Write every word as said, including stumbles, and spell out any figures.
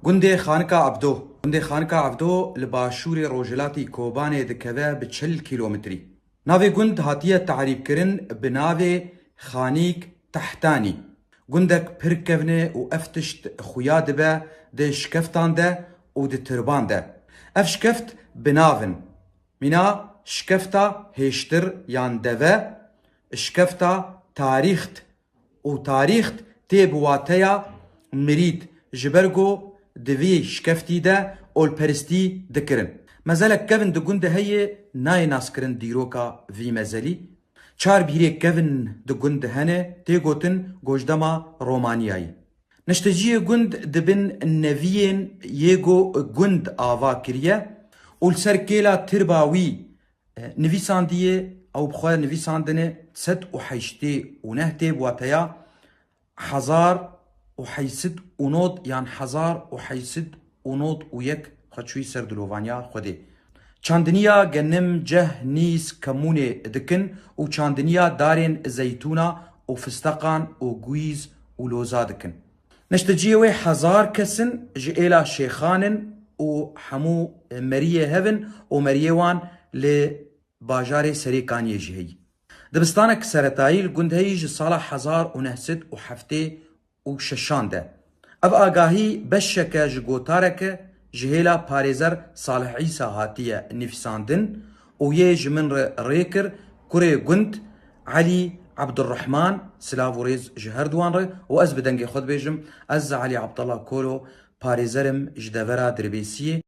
Gundê Xanika Evdo. Gundê Xanika Evdo li başûrê rojhilatî Kobanê dikeve bi çil kîlometrî. Navê gund hatiye tarîfkirin bi navê Xanîk Tehtanî. Gundek pir kevn e û ev tişt xuya dibe di şikeftan de û di tirban de. Ev şikeft bi nav in. Mîna şikefta hêştir yan deve, şikefta tarîxt û tarîxt tê bi wateya mirîd, ji ber ku di vî şikeftî de olperistî dikirin. Mezelek kevn di gund de heye, nayê naskirin dîroka vî mezelî. Çar bîrê kevn di gund de hene, tê gotin gojdema Romaniyayî. Nişteciyê gund di bin neviyên yê ku gund ava kiriye û li ser kêla tirba wî, e, nivîsandiye, ew bi xwe nivîsandine sed û heştê û neh tê bi wateya hezar û heyşt sed û nod yan hezar û heyşt sed û nod û yek xwe çûyî ser dilovaniya Xwedê. Çandiniya genim, ceh, nîs, kemûnê dikin û çandiniya darên zeytûna û fisteqan û guîz û loza dikin. Neşteciyê wê hezar kes in, ji êla şêxan in û hemû meriyê hev in û meriyê wan li bajarê Serêkaniyê jî heyî. Dibistanek seretayî li gund heyî ji sala hezar û neh sed û heftê û şeşan de. Ev agahî beşeke ji gotareke ji hêla parêzer Salih Îsa hatiye nivîsandin û yê ji min re rê kir, kurê gund Elî Ebdurrehman, silav û rêz ji her duwan re, û ez bi dengê xwe dibêjim, ez Elî Abdallah Kolo, parêzer im ji devera Dirbêsiyê.